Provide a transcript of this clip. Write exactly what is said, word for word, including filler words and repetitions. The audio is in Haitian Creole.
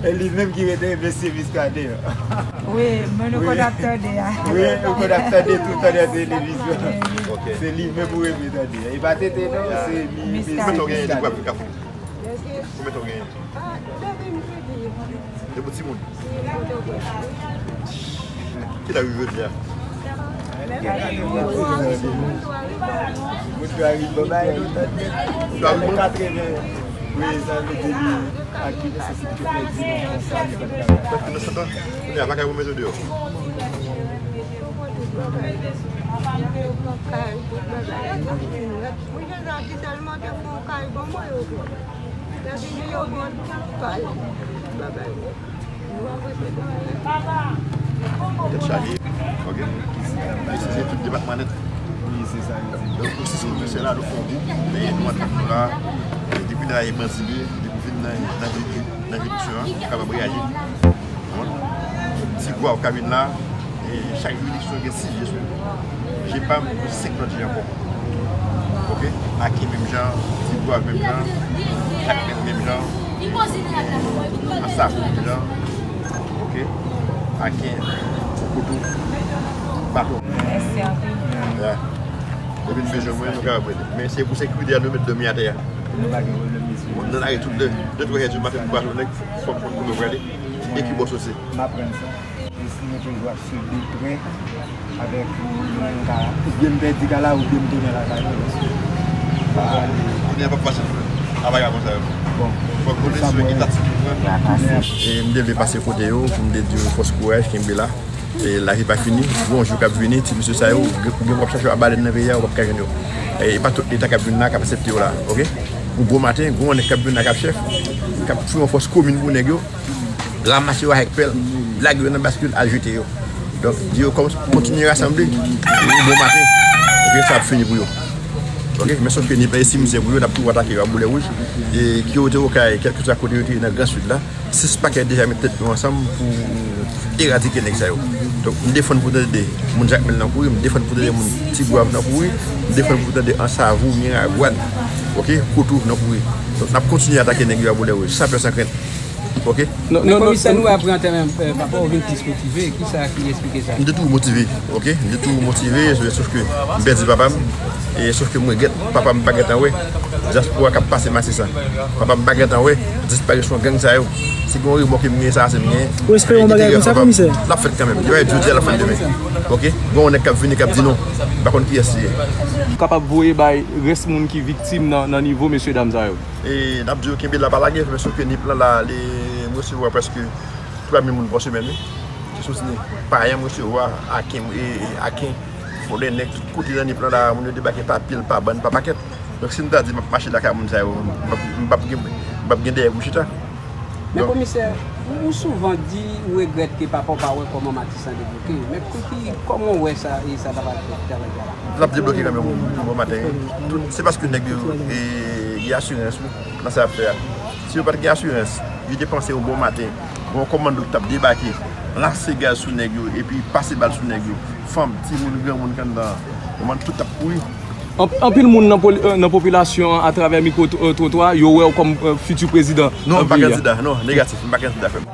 E li menm ki rete mesye Muscadin an. Wi, men nou konn ap tande a. Wi, nou konn ap tande tout tan nan televizyon. Ok. Se li menm ou renmen tande. E pa Tete non, se li, mesye Muscadin. Konbyen tan w genyen depi w ap viv Kafou? Konbyen tan w genyen? Depi w timoun? Ki laj ou jodi a? Moun yo rive bay nou tande. Sa vle di li ak ki nesesite ke fè di nou konsa li pa t ka. Kounye a pa ka pou mete w deyò. Mwen gen zam ki tèlman te fè yon kay ban mwen yo. Tèt chaje, ok? Mesye, se tout depatman nèt. Wi, se sa yo di. Donk, nou sis pwofesè la, nou fè yon gwoup, men nou antre nou la, e depi nou al emansipe, depi nou vin nan, nan, nan jiridiksyon an, nou kapab reyaji. Ti Gwav k ap vin la, e chak jiridiksyon gen sis je sou li. Je pa m pou senk lòt je ankò. Ok? Aken menm jan, Ti Gwav menm jan, Jakmèl menm jan, Ansav menm jan. Ok? Aken, Kokotou, Baton. Mèsi anpil. Ya. Depi n bezwen mwen, nou kapab rele. Men se pou sekirite a nou met dòmi atè a. Nou pa gen pwoblèm, mesye. Nou lage tout de, de twè è di maten pou baton nèg, fò m konn kote w prale e ki bò w soti. M aprann sa. E si nou toujou ap swiv de prè avèk moun ka, oubyen m pèdi ka la, oubyen m tounen lakay mwen, paske pa ale. Kounye a p ap fasil pou travay avè sa yo. Bon, fòk konnen sou ki taktik pou pran. E m te vle pase kote yo pou m te di yo fòs kouraj, kenbe la. E lavi pa fini, gon jou k ap vini, ti mesye sa yo, gen, gen w ap chache w ap balèn nan peyi a, ou p ap ka jwenn yo. E pa tout leta k ap vin la k ap aksepte yo la, ok? Yon bon maten, gon nèg k ap vin la k ap chèf, k ap fè yon fòs komin pou nèg yo. Ranmase yo avèk pèl, lage yo nan baskil, al jete yo. Donk, di yo kòm kontinye rasanble, yon bon maten, ok, sa ap fini pou yo. Ok, men sòf ke Nip la e simtyè pou yo, n ap toujou atake yo a boulè wouj. E ki yo te okay, kèlkeswa kote yo te ye nan Gran Sid la, sis pakèt deja met tèt yo ansanm pou eradike nèg sa yo. Donk, m defann pou tande moun Jakmèl nan kouri, m defann pou tande moun Ti Gwav nan kouri, m defann pou tande Ansavou, Miragwàn, ok, Kotou nan kouri. Donk, n ap kontinye atake nèg yo a boulè wouj, san pè, san krent. Ok? Non, non, komisè, nou wè apre an tèm, eh, papa w vin plis motive. Kisa ki esplike sa? M te toujou motive, ok? M te toujou motive, sòf ke m pèdi papa m. E sòf ke m regrèt, papa m pa gentan wè dyaspora k ap pase Matisan. Papa m pa gentan wè disparisyon gang sa yo. Si gen yon remò ke m genyen, sa se m genyen. Ou espere yon bagay konsa, komisè? L ap fèt kanmenm. Li va fèt jodi a, l ap fèt demen. Ok? Gen yon nèg k ap vini, k ap di non. M pa konn kiyès li ye. Ou kapab voye bay rès moun ki viktim nan, nan nivo mesyedam sa yo. E n ap di yo kenbe la, pa lage, men sòf ke Nip lan la, li, m resevwa prèske twa mil moun pa semèn, wi. Ki soti Nip. Payen m resevwa, Aken, e, e, Aken, Fòlè, nèg tout kote nan Nip lan la, moun yo debake pa pil, pa bann, pa pakèt. Donk, si m ta di m ap mache lakay moun sa yo, m p ap, m p ap gen, m p ap gen dèyè pou m chita. Men komisè, ou, ou souvan di ou regrèt ke papa w pa wè kòman Matisan debloke. Men pou ki, kòman w wè sa, e sa ta pral fèt travay la? L ap debloke kanmenm yon bon maten, wi. Tout, se paske nèg yo, e, gen asirans, wi, nan sa y ap fè a. Si yo pa t gen asirans, yo te panse yon bon maten, yon kòmando t ap debake, lanse gaz sou nèg yo, epi pase bal sou nèg yo. Fanm, timoun, granmoun k anndan an, tout t ap kouri. Anp-, anpil moun nan poli-, euh, nan popilasyon an, atravè mikwo tw-, euh, twotwa, yo wè w kòm, euh, fiti prezidan, euh, peyi a. Non, m pa kandida, non, negatif, m pa kandida, frè m.